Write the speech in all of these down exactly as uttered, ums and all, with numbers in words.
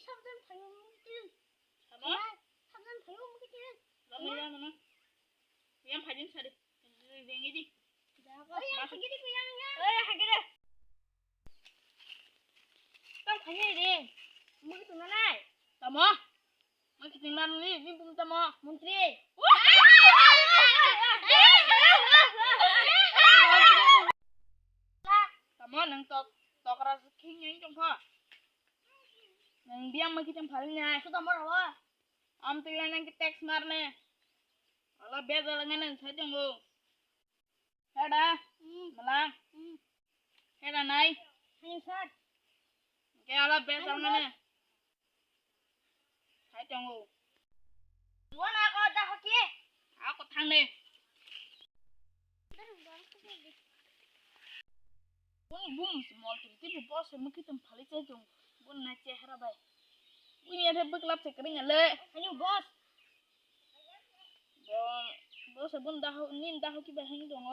Tamo? Tamo ya mana? Yang pajin sari. Yang ini. Oya, hagiri ko yang ya. Oya, hagiri. Tamo pajin de. Mui tu nanai. Tamo? Mui kiting man ni, ni pum tamo? Montri. Tamo nang tok, tokra king yang jong pha. Nang biang ma kicham phal nya. Sudah mau apa? Am tu yang nang ki text mar ne. Ala beza langan nang sai jong go. Heda. Hmm. Mala. Hmm. Heda nai. Hai sir. Ke ala beza langan ne. Hai jong go. Wana ko da hoki. Ako thang ne. Bun bun small tu tibu boss mu kitum phali chai jong. Bun na chehra bai. Bun ya the buklap se kring ale. Ayo boss. Bo boss bun daho nin daho ki bahing jong.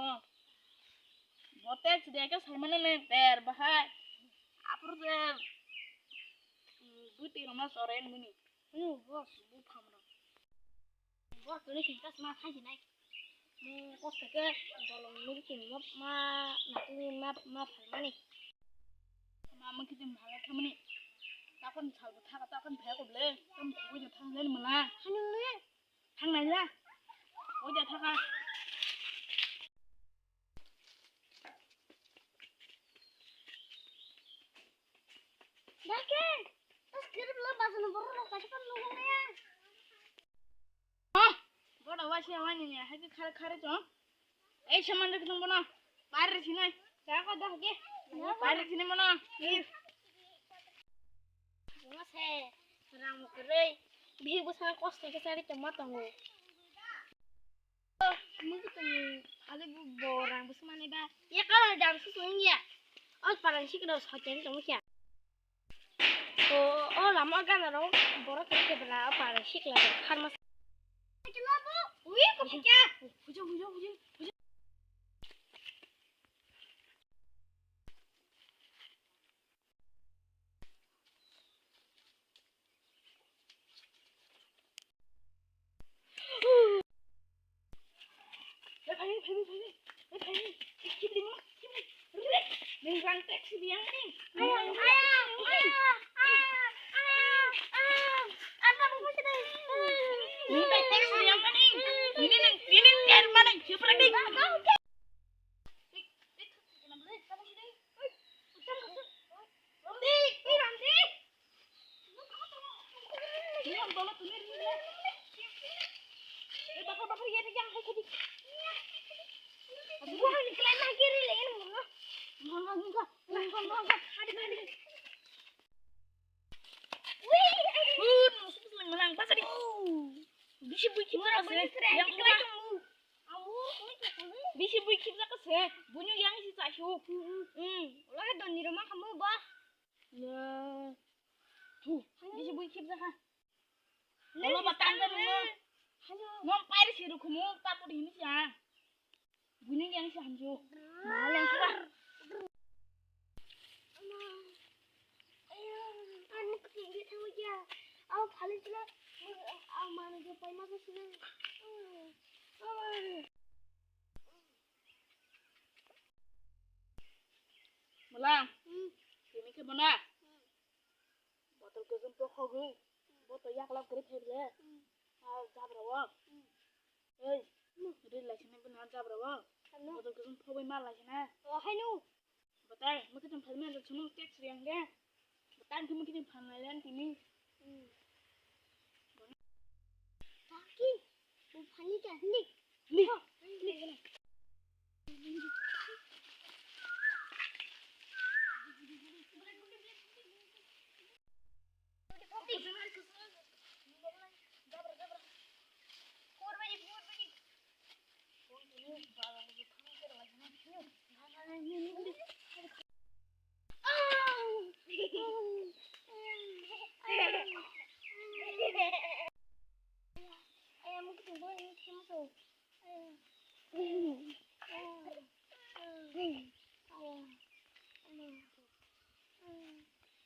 Bo text dia ke sai mana ne ter bahai. Apur ter. Buti roma soren muni. Ayo boss bu phamra. Bo tuni singkas ma khai sinai. Mo kos ke bolong mil king mo ma natu ma ma phalmani. Ma ma kitim bhala khamani. Takon salbo thaka takon phaya ko ble. Tam khubui de thang len mala. Hanung le. Thang nai la. Oi de thaka. Dake, tas kirip lo basan borok rok kaisa pan nunggu ya. Hah? Bodo wasi awani ni, hai khare khare chong. Ei saman rok nung bono. Bar sinai. Jaga dah ke. Bar sinai bono. Bono se ram kere. Bihi busa kosto ke sari chama tongo. Mui tong ale bu borang bu sumane ba. Ye kala jam su sung ya. O parang sik no sochen tong kya. O o lama gana ro borok ke bela o parang sik la har mas. Ui ko kya. Hujo hujo hujo. Bisi bui khibjak se. Yang kura. Bisi bui khibjak se. Bunyu yang si chasu. Hmm. Ola doni roma kamu ba. Ya. Tuh, bisi bui khibjak ha. Ola ba tanda nung. Ngom pairi si rukumu tapu di ini sia. Bunyi yang si hanjo. Malah sudah. Ayo, anu ketinggi tahu ya. Aku paling suka, aku mana dia paling masuk sini. Mala, hmm. Tini khe mona. Hmm. Botol kosong pokhogu. Hmm. Botol yaklap gari phaible. Hmm. Ah, jabra wo. Hmm. Ei, hmm. Ri lai sini bin han jabra wo. Ano. Botol kosong phobai ma lai sini. Oh, hai nu. Batai, mukhe tong phalmani rok chumung text riyang de. Batai, mukhe tong phalmani riyang tini. Hmm. Taki, bu phani ka, ni. Ni. Ni.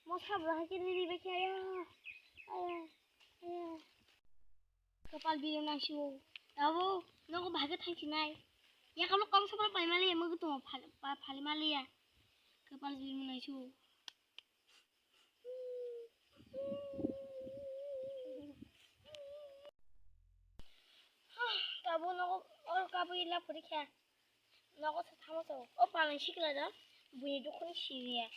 Mo sabra hai khe riri bai khe ayo. Kapal birim nang siwo. Tabo nogo bhage thang sinai. Ya kamo kong sabal pai mali ya mugu tong phali mali ya. Kapal birim nang siwo. Tabo nogo or kabu ila puri kha. Nogo sa thamo sa. O palang sikla da. Bui dukhun siriya.